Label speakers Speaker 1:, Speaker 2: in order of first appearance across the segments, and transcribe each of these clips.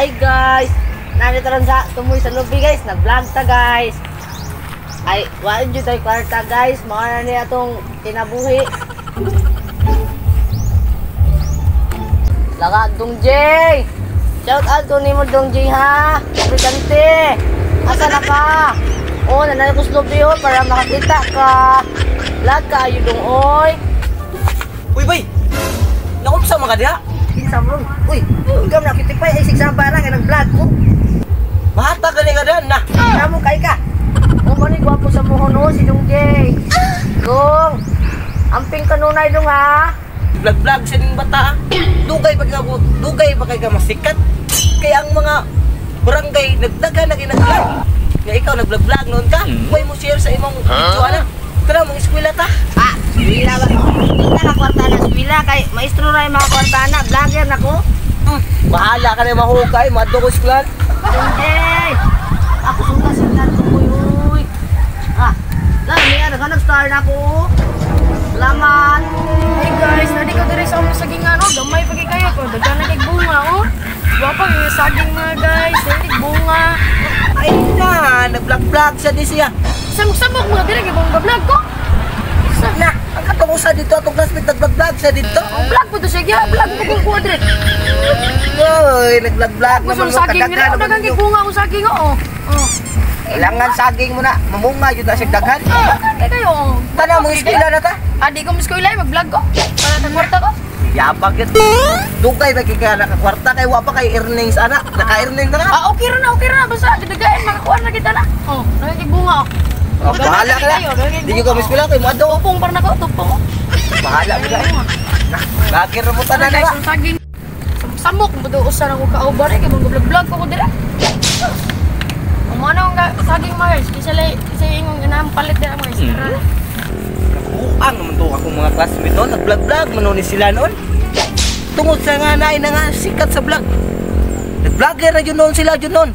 Speaker 1: Ay guys, nandito rin sa tumoy sa lubi guys, nag-vlog ta guys. Ay, wa jud tay kwarta guys, mao na ni atong kinabuhi. Laga Dong J. Shout out ko nimo Dong J ha. Brigante. Asa na ka? Oh, nanay ko sa lubi oh, para makakita ka. Vlog ka ayo dong oy.
Speaker 2: Uy, bay! Nakumsa mga diha?
Speaker 1: Kinsa mo? Uy, ikaw na kitipay ay sig sa bara nga nag-vlog ko.
Speaker 2: Mahata ka ni nga diha na.
Speaker 1: Kamo kay ka. O mo ni gwapo sa muhon oh, si Dong J. Dong. Amping kanunay dong ha.
Speaker 2: Vlog-vlog siya ning bata. Dugay pa ka dugay pa kay ka masikat. Kaya ang mga barangay nagdaga na nag-vlog. Nga ikaw nag-vlog-vlog noon ka. Way mo share sa imong video ana. Tara mong eskwela ta.
Speaker 1: Ah, eskwela ba? Hindi na ka kwarta na eskwela kay maestro ra yung mga kwarta na, vlogger na ko.
Speaker 2: Bahala ka na mahukay, madto ko eskwela.
Speaker 1: Dong J. Ako suka signal ko uy. Uy. Ah, la niya nag-star na ko. Salamat.
Speaker 3: Hey guys, nadi ko diri sa among saging ano, gamay pa kay kayo ko, daghan na kay bunga oh. Gwapa yung saging mga guys, daghan kay bunga.
Speaker 2: Ay na, nag-vlog-vlog siya di siya.
Speaker 3: Samok-samok mga diri kay bunga vlog ko. Sa
Speaker 2: Na, ang katong usa dito atong classmate nag-vlog-vlog siya dito.
Speaker 3: Oh, vlog po to siya, gyud vlog po kung kuha diri.
Speaker 2: Oy, nag-vlog-vlog
Speaker 3: Gusto
Speaker 2: naman
Speaker 3: ng saging diri, oh, daghan kay bunga ang saging oh. Oh.
Speaker 2: Kailangan saging mo na, mamunga yun na siya daghan.
Speaker 3: Daghan kay kayo oh.
Speaker 2: Tanaw mong eskwela na ta.
Speaker 3: Ah, di ko miskwela mag-vlog ko. Para sa kwarta ko.
Speaker 2: Yabag yun. Dugay ba kay kaya nakakwarta kay wa pa kay earnings ana. Naka-earning na ka.
Speaker 3: Ah, okay ra na basta didagain makakuha na kita na. Oh, daghan kay bunga oh.
Speaker 2: Oh, bahala ka na. Di ko miskwela kay mo adto.
Speaker 3: Tupong para nako, tupong.
Speaker 2: Bahala mo na. Bakit mo tanan
Speaker 3: Guys,
Speaker 2: na.
Speaker 3: ang saging. Samok mo daw usa na ko kauban eh, kay mga vlog ko dira. Umano ang saging mga guys, kaysa lay kaysa ingong ganahan palit dira mga guys. Tara na.
Speaker 2: Buang naman to akong mga classmate noon. Nag-vlog-vlog man ni sila noon. Tungod sa nga naay na nga sikat sa vlog. Nag-vlogger na yun noon sila yun noon.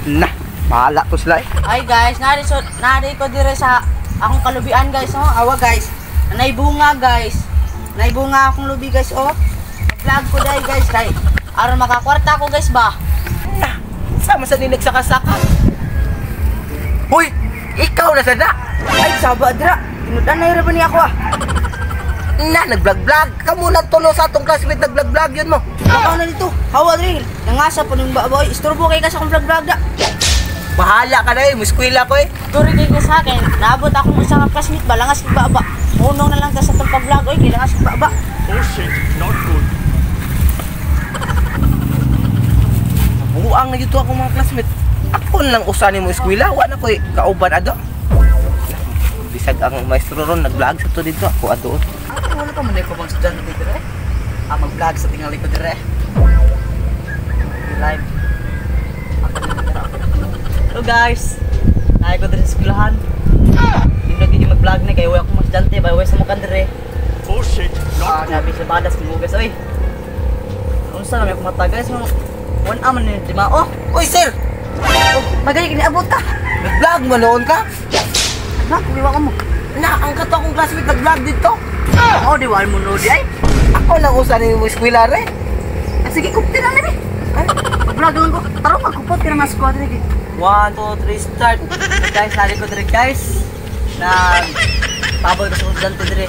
Speaker 2: Na, bahala to sila eh.
Speaker 1: Ay guys, nari so nari ko dire sa akong kalubian guys, oh. Awa guys. Nanay bunga guys. Nanay bunga akong lubi guys, oh. Vlog ko dai guys kay aron makakwarta ko guys ba.
Speaker 2: Na, sama sa ni nagsakasaka. Hoy, ikaw na sada.
Speaker 1: Ay saba dira. Tinudan na ra ba ni ako ah.
Speaker 2: Na, nag-vlog-vlog. Kamu na tulo sa atong classmate, nag-vlog-vlog yun mo.
Speaker 1: Bakaw na dito. Hawa diri. Nangasa po ning baboy. Istorbo kay ka sa akong vlog vlog da.
Speaker 2: Bahala ka na eh, muskwila ko eh.
Speaker 1: Turi kay ka sa akin. Naabot akong usa ka classmate ba langas kay baba. Unong na lang ta sa tong pag-vlog oy, kay langas kay baba.
Speaker 4: Oh shit, not good.
Speaker 2: Buang na dito akong mga classmate. Ako na lang usa ni mo eskwela, wa na ko'y kauban ado. Bisag ang maestro ron nag-vlog sa to dito, ako ado.
Speaker 5: Wala pa man ko bang estudyante dire. Ah, mag-vlog sa tingali ko dire. Live. Hello guys. Naay ko dire sa eskwelahan. Hindi na mag-vlog na kay wala akong mga estudyante, bay sa mukan dire.
Speaker 4: Oh shit,
Speaker 5: Ah,
Speaker 4: not good.
Speaker 5: nabi sa badas mo guys oy. Unsa na may kumata guys, mga 1 hour ni lima oh.
Speaker 2: Uy sir,
Speaker 5: Oh, magaling kiniabot ka.
Speaker 2: nag-vlog mo noon ka?
Speaker 5: Na, kumiwa ka mo.
Speaker 2: Na, ang kato akong classmate nag-vlog dito.
Speaker 5: Oh, di wal mo no di ay.
Speaker 2: Ako lang usa ni mo eskwela re.
Speaker 5: Ah, sige, kupti na lang eh. Mag-vlog lang ko. Taro magkupot ka na mas squad lagi. 1, 2, 3, start. Guys, nari ko dire guys. Nag pabol ko sa estudyante dire.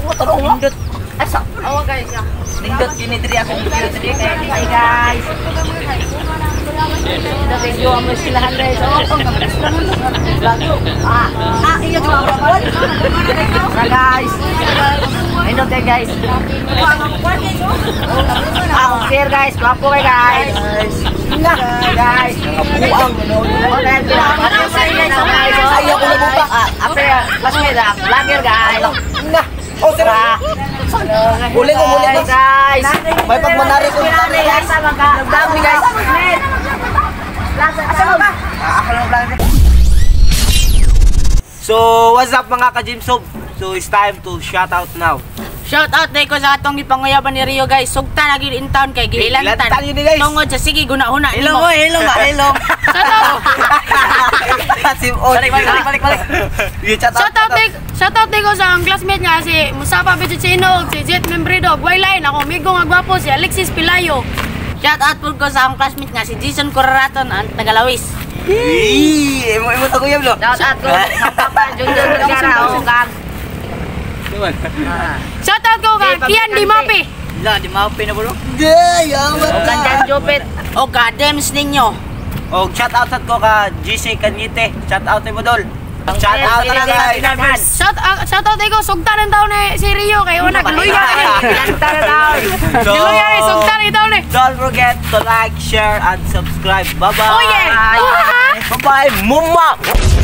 Speaker 2: Oh, tarong mo.
Speaker 5: Nindot. Ay sa.
Speaker 3: Awa guys, ah.
Speaker 5: Nindot kini dire akong video dire kay
Speaker 1: Hi guys. Thank you ang silahan guys. Oh, vlog. Ah, ah, iyo ko. Tara guys. Ayun okay guys. Ah, share guys. Gwapo kay guys.
Speaker 2: Na,
Speaker 1: Guys.
Speaker 2: buang mo noon. Ayaw ko na buta.
Speaker 1: Ah, ape, classmate ah, vlogger guys.
Speaker 2: Na. Oh sir. Huli ko, huli ko.
Speaker 1: Guys.
Speaker 2: May pagmanari ko.
Speaker 1: Asa man ka? Vlog ni guys. Asa man ka?
Speaker 2: Ah, ako lang vlog. So, what's up mga ka-Jimsob? So, it's time to shout out now.
Speaker 1: Shout out day ko sa atong gipanguyaban ni Rio guys. Sugta na gid in town kay gilantan.
Speaker 2: Gilantan yun ni guys.
Speaker 1: Tungod sa sige guna-huna
Speaker 5: Hello
Speaker 1: nimo.
Speaker 5: mo, hello ba, hello.
Speaker 3: Shout out.
Speaker 2: Sim on.
Speaker 5: Balik, balik, balik, balik, balik.
Speaker 2: Yeah, shout out.
Speaker 3: Shout out ko sa ang classmate niya si Mustafa Bichicino, si Jet Membredo, Wayline, ako amigo nga gwapo si Alexis Pilayo.
Speaker 1: Shout out po ko sa akong classmate nga si Jason Corraton ang Tagalawis.
Speaker 2: Ih, imo imo to, kuya, bro.
Speaker 1: Shout out ko sa Papa Junjun Vergara o kag
Speaker 3: Shout out ko kang Kian Di Mapi.
Speaker 5: La, di maopi na bro.
Speaker 2: Gay, amat
Speaker 1: o
Speaker 2: ka.
Speaker 1: Kanjan Jopet o Gadems ninyo.
Speaker 2: Og shout out sad ko ka GC Kanyete. Shout out mo, dol. Shout out na, guys.
Speaker 3: Shout out ko sugtan ang taon ni si Rio kay una giluya ni.
Speaker 1: Lanta na taon.
Speaker 2: So,
Speaker 3: Giluya ni sugtan ni taon ni.
Speaker 2: don't forget to like, share, and subscribe. Bye-bye.
Speaker 3: Oh yeah.
Speaker 2: Bye-bye, mama.